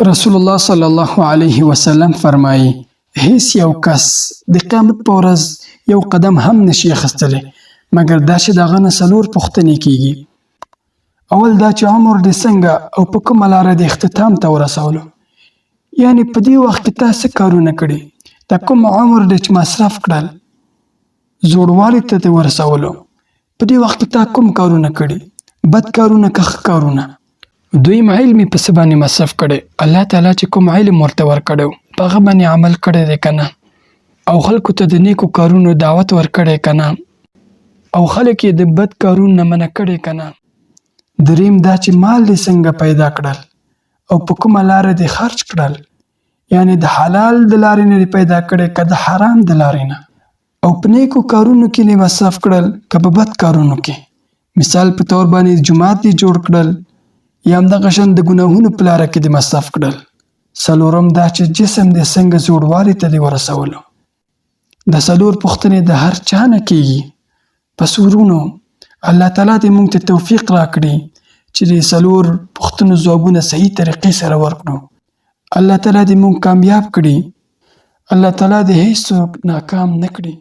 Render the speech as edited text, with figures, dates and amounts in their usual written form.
رسول الله صلی الله علیه وسلم فرمایي، هیڅ یو کس د قیامت په ورځ یو قدم هم نشي اخیستلی مګر دا چې د هغه نه څلور پوښتنې کیږي. اول دا چې عمر دې څنګه او په کومه لاره دې اختتام ته ورسولو، یعنی په دې وخت کې تا څه کارونه کړي، دا کوم عمر دې چې مصرف کړل، زوړوالي ته دې ورسولو، په دې وخت کې تا کوم کارونه کړي، بد کارونه که ښه کارونه. دویم علم یې په څه باندې مصرف کړی، الله تعالی چې کوم علم ورته ورکړی په هغه باندې عمل کړی دی که نه، او خلکو ته د نیکو کارونو دعوت ورکړی که نه، او خلک یې د بد کارونو نه منع کړی که نه. دریم دا چې مال دې څنګه پیدا کړل او په کومه لاره دې خرج کړل، یعنې د حلال د لارې نه دې پیدا کړی که د حرام د لارې نه، او په نیکو کارونو کې دې مصرف کړل که په بد کارونو کې. مثال په تور باندې جومات دې جوړ کړل یا همدغه شان د ګناهونو په لاره کې دې مصرف کړل. څلورم دا چې جسم دې څنګه زوړوالي ته دې ورسولو. دا څلور پوښتنې د هر چا نه کیږي. پس ورونو، الله تعالی دې موږ ته توفیق راکړي چې د څلور پوښتنو ځوابونه صحیح طریقې سره ورکړو. الله تعالی دې موږ کامیاب کړي. الله تعالی دې هیڅوک ناکام نه کړي.